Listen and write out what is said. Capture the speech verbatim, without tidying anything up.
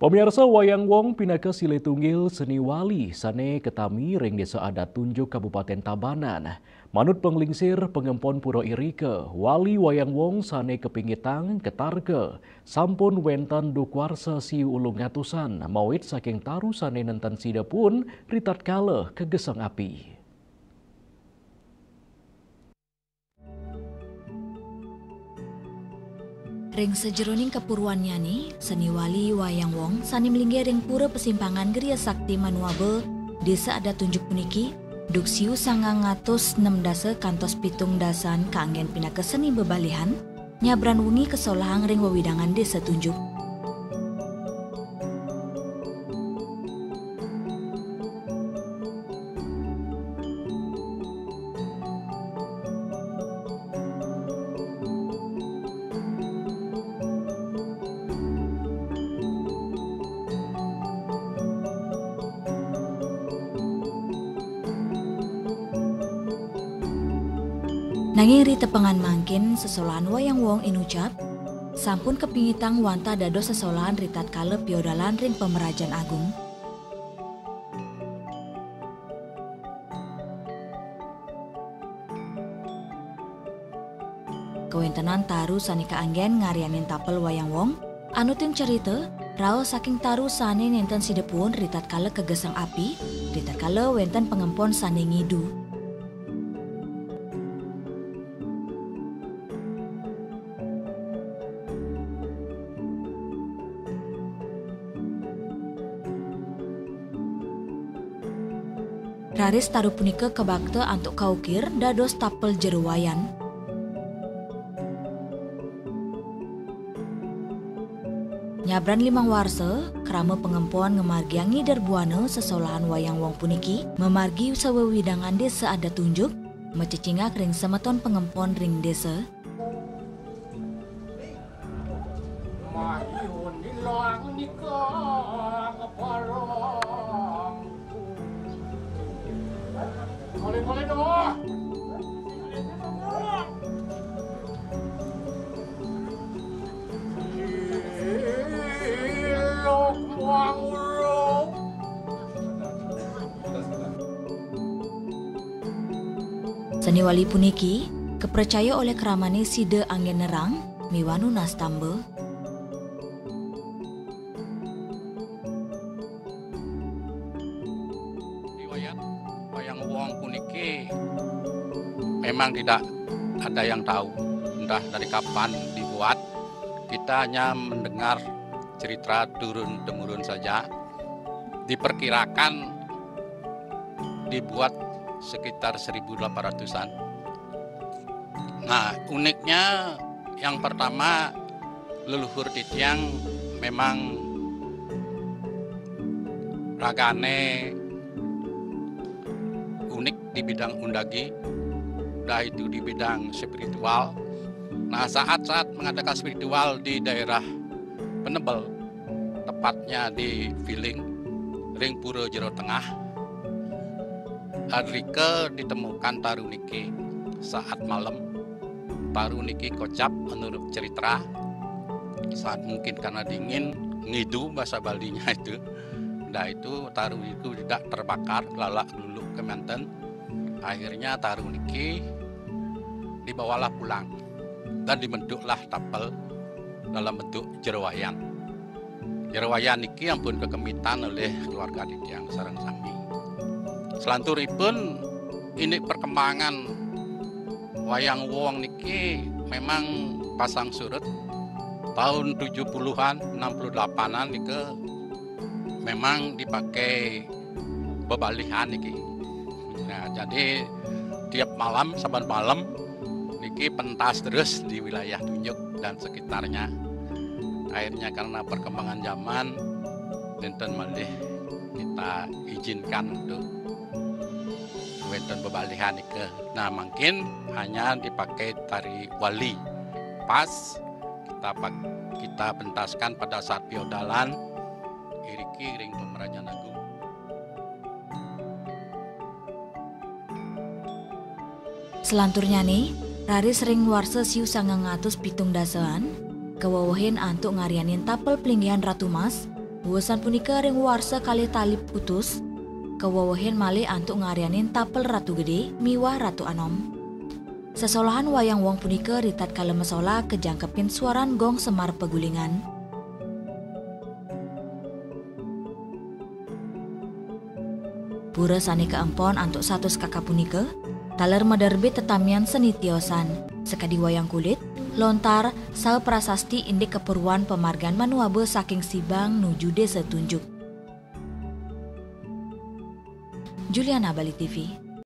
Pamiarsa, wayang wong pinaka silih tunggil seni wali sane katami ring Desa Adat Tunjuk, Kabupaten Tabanan. Manut panglingsir pangempon pura irika, wali wayang wong sane kapingitang katarka sampun wenten duk warsa siu ulung atusan, mawit saking taru sane nenten sida puun ritatkala kageseng api. Ring sajeroning kapurwannyane, seni wali wayang wong sane malinggih ring Pura Pasimpangan Griya Sakti Manuaba, Desa Adat Tunjuk puniki, duk siu sangang atus nem dasa kantos pitung dasan kaanggen pinaka seni bebalihan, nyabran wengi kasolahang ring wewidangan Desa Tunjuk. Nanging ri tepengan mangkin sesolahan wayang wong inucap sampun kapingitang wantah dados sesolahan ritatkala piodalan ring pamrajan agung. Kawentenan taru sane kaanggen ngaryanin tapel wayang wong, anutin cerita, raos saking taru sane nenten sida puun ritatkala kageseng api, ritatkala wenten pangempon sane ngidu. Raris taru punika kabakta antuk kaukir dados tapel jero wayan. Nyabran limang warsa, krama pangempon ngamargiang ngider buana sesolahan wayang wong puniki, mamargi sawewidangan Desa Adat Tunjuk, macecingak ring semeton pangempon ring desa. Mayun ilang nika ngeparang. Boleh, boleh doh. Ilok muang urung. Seni wali puniki kapracaya olih kramane sida anggen nerang miwah nunas tamba. Riwayat wayang wong puniki memang tidak ada yang tahu, entah dari kapan dibuat. Kita hanya mendengar cerita turun-temurun saja. Diperkirakan dibuat sekitar seribu delapan ratusan. Nah, uniknya yang pertama, leluhur titiang memang ragane unik di bidang undagi, dah itu di bidang spiritual. Nah, saat-saat mengadakan spiritual di daerah Penebel, tepatnya di Piling, ring Pura Jero Tengah, adrika ditemukan taru niki saat malam. Taru niki kocap menurut cerita, saat mungkin karena dingin, ngidu bahasa Balinya itu. Dah itu taru itu tidak terbakar, lalak dulu kemanten. Akhirnya taru niki dibawalah pulang dan dibentuklah tapel dalam bentuk jerowayan. Jerowayan niki ampun kekemitan oleh keluarga titiang sareng sami. Selanturipun, ini perkembangan wayang wong niki memang pasang surut tahun tujuh puluhan, enam puluh delapanan nika memang dipakai bebalihan niki. Nah, jadi tiap malam, saban malam niki pentas terus di wilayah Tunjuk dan sekitarnya. Akhirnya karena perkembangan zaman, nenten malih kita izinkan untuk wenten bebalihan nika. Nah, mungkin hanya dipakai tari wali. Pas kita pak-, kita pentaskan pada saat piodalan, iriki ring pemerajan agung. Selanturnyane, raris ring warsa siu sangang atus pitung dasaan, kawewehin antuk ngaryanin tapel pelinggihan Ratu Mas, Wusan punika ring warsa kalih tali putus, kawewehin malih antuk ngaryanin tapel Ratu Gede miwah Ratu Anom. Sesolahan wayang wong punika ritatkala masolah kajangkepin suaran gong Semar Pegulingan. Pura sane kaempon antuk satus kaka punika, taler maderbit tetamian seni tiosan, sakadi wayang kulit, lontar, saha prasasti indik kapuruan pamargan manuaba saking Sibang nuju Desa Tunjuk. Juliana, Bali T V.